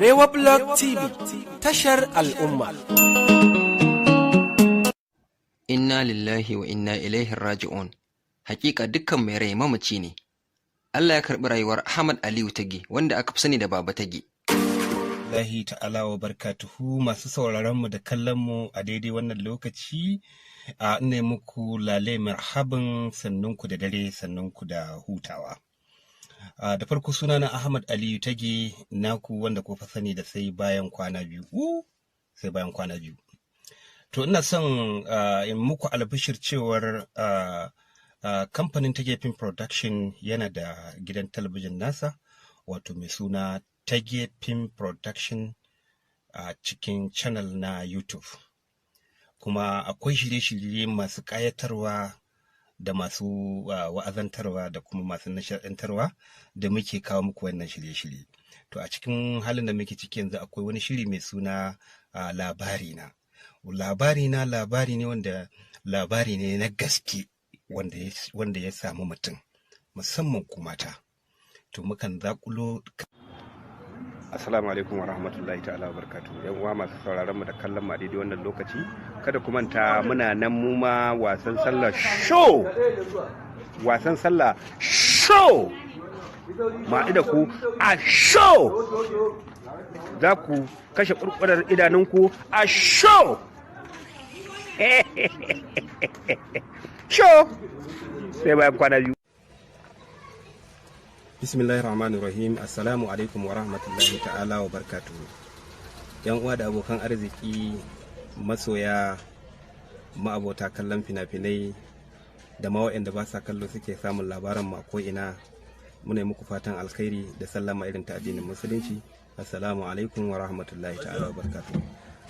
Arewa Blog TV, tashar al'umma. Inna lillahi wa inna ilaihi raji'un. Hakika dukkan mai rai mamaci ne. Allah ya karɓi rayuwar Ahmad Aliyu Tage, wanda aka fi sani da Baba Tage. Allahi ta'ala wa barkatuhu. Masu sauraron mu da kallon mu a daidai wannan lokaci, a ina muku lale marhaban, sannunku da dare, sannunku da hutawa. Da farko, sunana Ahmad Aliyu Tage naku, wanda ku sani da Sai Bayan Kwana Biyu. Sai Bayan Kwana Biyu. To, ina son in muku albishir cewar kamfanin Tage Film Production yana da gidan talabijin nasa, wato mai suna Tage Film Production, a cikin channel na YouTube. Kuma akwai shirye-shirye masu ƙayatarwa da masu wa'azantarwa da kuma masu nishaɗantarwa da muke kawo muku wannan shirye-shirye. To, a cikin halin da muke ciki yanzu, akwai wani shiri mai suna Labari Na. Labari Na labari ne wanda labari ne na gaske wanda ya samu mutum, musamman ku mata. To, mukan zaƙulo. Assalamu alaikum wa rahmatullahi ta'ala wa barakatuhu. Yan uwa masu sauraron mu da kallon mu a daidai wannan lokaci, kada ku manta muna nan mu ma wasan sallah show. Wasan sallah show. Ma da ku a show. Za ku kashe kurkurar idanunku a show. Show. Sai Bayan Kwana Biyu. Bismillahir Rahmanir Rahim. Assalamu alaikum wa rahmatullahi ta'ala wa barkatuhu. Yan uwa da abokan arziki, masoya, ma'abota kallon fina-finai da ma waɗanda ba sa kallo suke samun labaran mu a ko'ina, muna muku fatan alkhairi da sallama irin ta addinin Musulunci. Assalamu alaikum wa rahmatullahi ta'ala wa barkatuhu.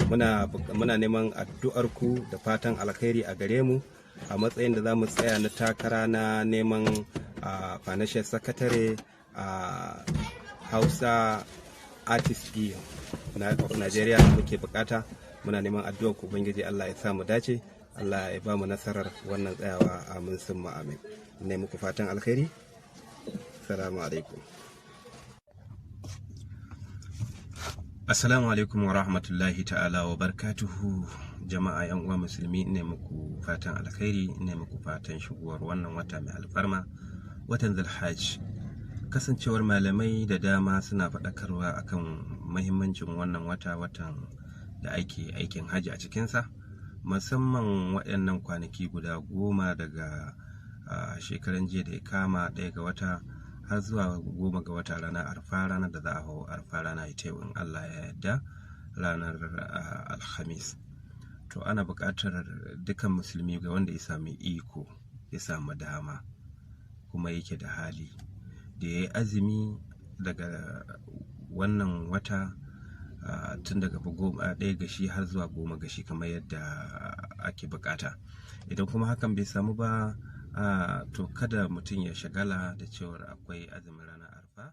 Muna neman addu'ar ku da fatan alkhairi a gare mu a matsayin da za mu tsaya na takara na neman a financial secretary a Hausa Artist of Nigeria da muke bukata. Muna neman addu'ar ku. Ubangiji Allah ya sa mu dace, Allah ya ba mu nasarar wannan tsayawa. Amin summa amin. Ne muku fatan alkhairi. Assalamu alaikum. Assalamu alaikum wa rahmatullahi ta'ala wa barkatuhu. Jama'a, yan uwa Musulmi, ne muku fatan alkhairi, ne muku fatan shigowar wannan wata mai alfarma, watan Zulhajj. Kasancewar malamai da dama suna faɗakarwa akan mahimmancin wannan wata, watan da ake aikin hajji a cikinsa, musamman waɗannan kwanaki guda 10 daga shekaran jiya da ya kama 1 ga wata har zuwa 10 ga wata, ranar Arfa, ranar da za a hau Arfa, rana ita yau in Allah ya yarda, ranar Alhamis. To, ana buƙatar dukan Musulmi, ga wanda ya sami iko, ya samu dama, kuma yake da hali, da ya yi azumi daga wannan wata, tun daga 1 ga shi har zuwa 10 ga shi, kamar yadda ake bukata. Idan kuma hakan bai samu ba, to kada mutum ya shagala da cewar akwai azumin ranar Arfa.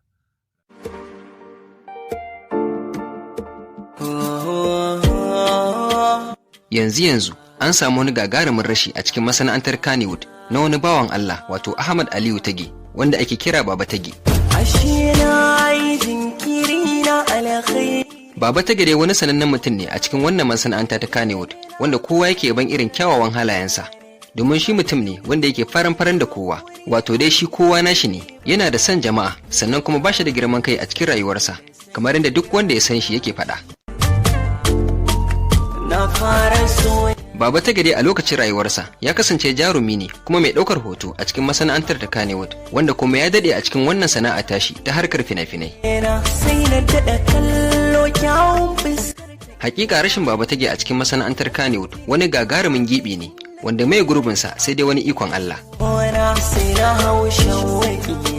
Yanzu yanzu an samu wani gagarumin rashi a cikin masana'antar Kannywood na wani bawan Allah, wato Ahmad Aliyu Tage, wanda ake kira Baba Tage. Ashe na yi jinkiri na alkhairi. Baba Tage dai wani sanannen mutum ne a cikin wannan masana'anta ta Kannywood, wanda kowa yake ban irin kyawawan halayensa. Domin shi mutum ne wanda yake faran-faran da kowa, wato dai shi kowa nashi ne, yana da son jama'a, sannan kuma ba shi da girman kai a cikin rayuwarsa, kamar yadda duk wanda ya san shi yake faɗa. Na fara so. Baba Tage dai a lokacin rayuwarsa ya kasance jarumi ne kuma mai ɗaukar hoto a cikin masana'antar ta Kannywood, wanda kuma ya daɗe a cikin wannan sana'a tashi ta harkar fina-finai. Na sai na daɗa kallo kyawun fuskar. Hakika rashin Baba Tage a cikin masana'antar Kannywood wani gagarumin gibi ne, wanda mai gurbinsa sai dai wani ikon Allah. Wana sai na hau shawaki.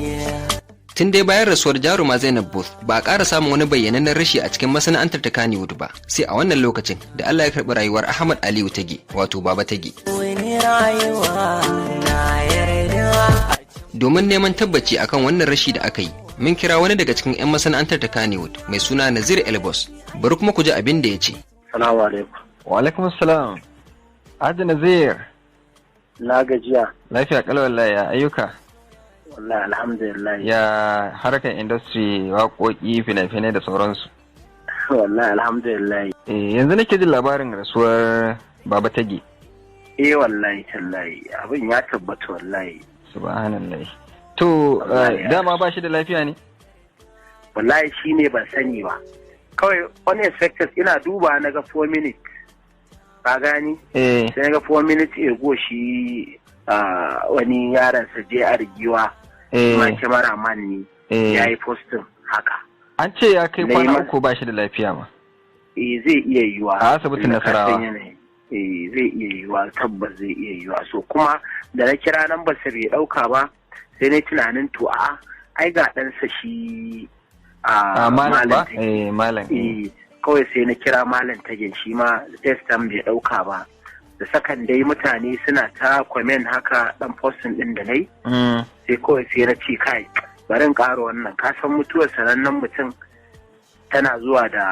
Tun dai bayan rasuwar jaruma Zainab Booth, ba a ƙara samun wani bayyanannen rashi a cikin masana'antar ta Kannywood ba, sai a wannan lokacin da Allah ya karɓi rayuwar Ahmad Aliyu Tage, wato Baba Tage. Wani rayuwa na yarda. Domin neman tabbaci akan wannan rashi da aka yi, mun kira wani daga cikin 'yan masana'antar ta Kannywood mai suna Nazir Elbos. Bari kuma ku ji abin da ya ce. Salamu alaikum. Wa alaikum salam. Haji Nazir. Na gajiya. Lafiya kalau wallahi, ya ayyuka? Wallahi alhamdulillah. Ya harkar industry, waƙoƙi, fina-finai da sauransu? Wallahi alhamdulillah. Eh, yanzu nake jin labarin rasuwar Baba Tage. Eh, wallahi tallahi abin ya tabbata wallahi. Subhanallah. To Wallahi ya dama ba shi da lafiya ne? Wallahi shine ban sani ba. Kawai unexpected ina duba na ga 4 minutes. Ka gani? Eh. Sai na ga 4 minutes ago shi wani yaron sa JR Giwa ma cameraman ne ya yi posting haka. An ce ya kai Na yi kwana 3 ba shi da lafiya ma. Eh, zai iya yiwa. A asibitin Tunda ka Nasarawa. san yanayin. Eh, zai iya yiwa, tabbas zai iya yiwa. So kuma da na kira nan ba sa bai dauka ba, sai na tunanin to a ai ga ɗansa shi A a malam ba? Tage. Eh, malam. Eh. Eh, kawai sai na kira malam Tagen, shi ma first time bai dauka ba. Da sakan dai mutane suna ta comment haka dan posting din da nayi, sai kawai sai na ce kai, bari in ƙara wannan. Ka san mutuwar sanannen mutum tana zuwa da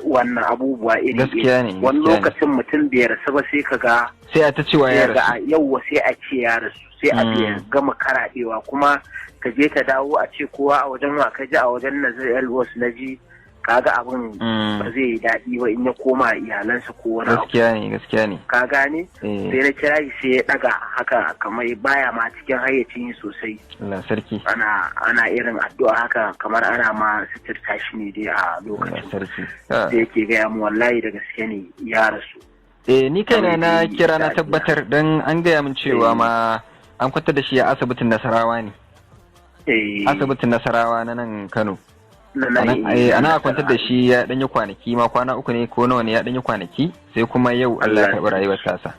wannan abubuwa iri. Gaskiya ne, Wani gaskiya ne. lokacin mutum bai rasu ba, sai ka ga Sai a ta cewa ya sai ga rasu. Yauwa, sai a ce ya rasu, sai a ya gama karaɗewa, kuma ka je ka dawo a ce kowa a wajen wa ka ji, a wajen Nazir Elwas na ji. Kaga abin ba zai yi daɗi ba in ya koma iyalansa ko wani abu. Gaskiya ne, gaskiya ne. Ka gane? Eh. Sai na kira shi, sai ya ɗaga haka kamar baya ma cikin hayyacin sosai. Allah sarki. Ana irin addu'a haka, kamar ana ma suturta shi ne dai a Allah lokacin. sarki. Sai yake gaya mu wallahi da gaske ne ya rasu. Eh, ni kaina na Kawai dai kira na ta'aziyya. tabbatar dan an gaya min cewa ma an kwantar da shi a asibitin Nasarawa ne. Asibitin Nasarawa na nan Kano. Na nan. Ana kwantar da shi ya ɗanyi kwanaki ma, kwana 3 ne ko nawa ne, ya ɗanyi kwanaki, sai kuma yau Allah ya Allah. karɓi rayuwar tasa.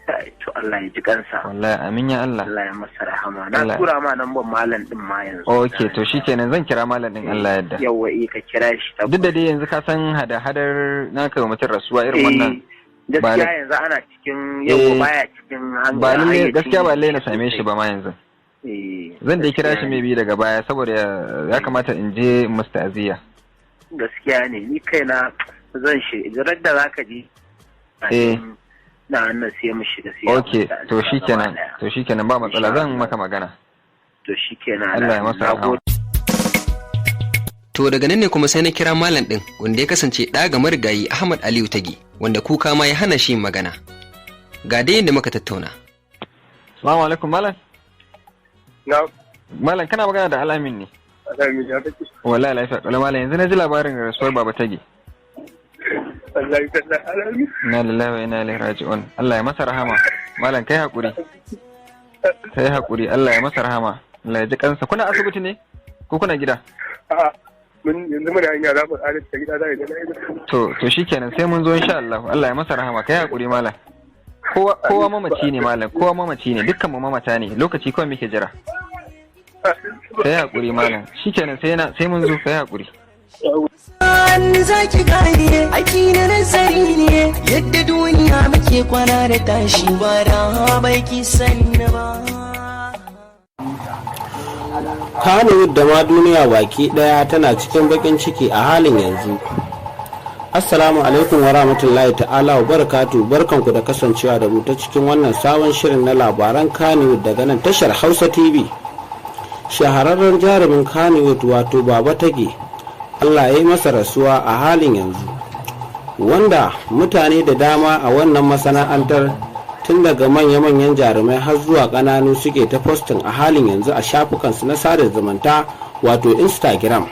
Ai, to Allah ya ji kansa. Wallahi, amin ya Allah. Allah ya masa rahama. Na Allah. tura ma nan ban malam din ma yanzu. Okay, to shikenan, zan kira malam din Allah yadda. Yawwa, eh, ka kira shi. Duk da dai yanzu ka san hada-hadar na kai wa mutum rasuwa irin wannan ba Gaskiya yanzu ana cikin yawwa baya cikin hankali. Ba lalle, gaskiya ba lalle na same shi ba ma yanzu. Zan dai kira shi mai bi daga baya saboda ya kamata in je musu ta'aziyya. Gaskiya ne, ni kaina zan shi da zaka ji na wannan, sai mu shiga sai a Okay, musu to ta'aziyya shikenan, gaba daya. to shikenan, ba matsala, Insha zan Allah. maka magana. To shikenan. Allah ya masa Na rahama. gode. To daga nan ne kuma sai na kira malam ɗin wanda ya kasance ɗa ga marigayi Ahmad Aliyu Tage, wanda kuka ma ya hana shi yin magana. Ga dai yadda muka tattauna. Assalamu alaikum, malam. Na. Malam, kana magana da Alamin ne. Alami, ya kake? Wallahi lafiya kalau, malam, yanzu na ji labarin rasuwar Baba Tage. Wallahi tallahi, Alami. Inna lillahi wa inna ilaihi raji'un. Allah ya masa rahama. Malam, kai hakuri. Kai hakuri, Allah ya masa rahama. Allah ya ji kansa. Kuna asibiti ne? Ko kuna gida? A'a, mun yanzu muna hanya za mu ƙara ta gida za a yi da To shikenan, sai mun zo insha Allah. Allah ya masa rahama. Kai hakuri, malam. Kowa kowa mamaci ne, malam, kowa mamaci ne, dukkan mu mamata ne, lokaci kawai muke jira. Kai hakuri, malam. Shikenan, sai mun zo, kai hakuri. An za ki gane aiki na nazari ne yadda duniya muke kwana da tashi ba da baki sanni ba. Kannywood da ma duniya baki daya tana cikin bakin ciki a halin yanzu. Assalamu alaikum wa rahmatullahi ta'ala wa barakatu. Barkanku da kasancewa da mu ta cikin wannan sabon shirin na labaran Kannywood daga nan tashar Hausa TV. Shahararren jarumin Kannywood, wato Baba Tage, Allah ya yi masa rasuwa a halin yanzu, wanda mutane da dama a wannan masana'antar, tun daga manya-manyan jarumai har zuwa ƙananu, suke ta posting a halin yanzu a shafukansu na sada zumunta, wato Instagram,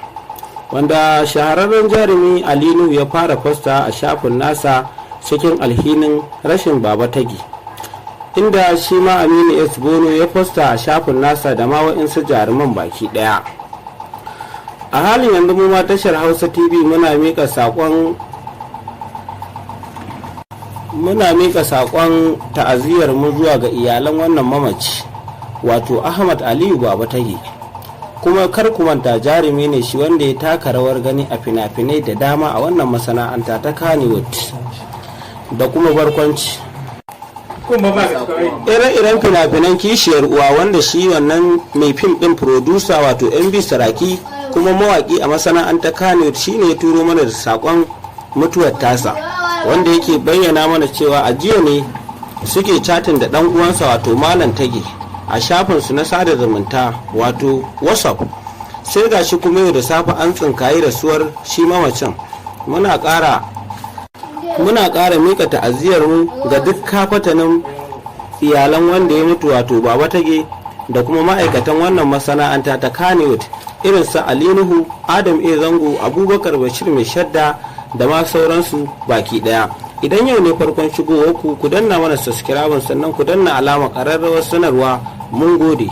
wanda shahararren jarumi Ali Nuhu ya fara posta a shafin nasa cikin alhinin rashin Baba Tage, inda shi ma Aminu S Bono ya posta a shafin nasa, da ma wa'insu jaruman baki daya. A halin yanzu mu ma tashar Hausa TV muna mika saƙon ta'aziyar mu zuwa ga iyalan wannan mamaci, wato Ahmad Aliyu Baba Tage. Kuma kar ku manta, jarumi ne shi wanda ya taka rawar gani a fina-finai da dama a wannan masana'anta ta Kannywood da kuma barkwanci, ire-iren fina-finan Kishiyar Uwa, wanda shi wannan mai fim din producer, wato MB Saraki, kuma mawaki a masana'antar Kannywood, shine ya turo mana da saƙon mutuwar tasa, wanda yake bayyana mana cewa a jiya ne suke chatting da dan uwansa, wato Malam Tage, a shafinsu na sada zumunta, wato WhatsApp, sai gashi kuma yau da safe an tsinkayi rasuwar shi mamacin. Muna ƙara mika ta'aziyar mu ga duk kafatanin iyalan wanda ya mutu, wato Baba Tage, da kuma ma'aikatan wannan masana'anta ta Kannywood, irin su Ali Nuhu, Adam A Zango, Abubakar Bashir Mai Shadda da ma sauransu baki daya. Idan yau ne farkon shigowarku, ku danna mana subscribe, sannan ku danna alama ƙararrawar sanarwa. Mun gode.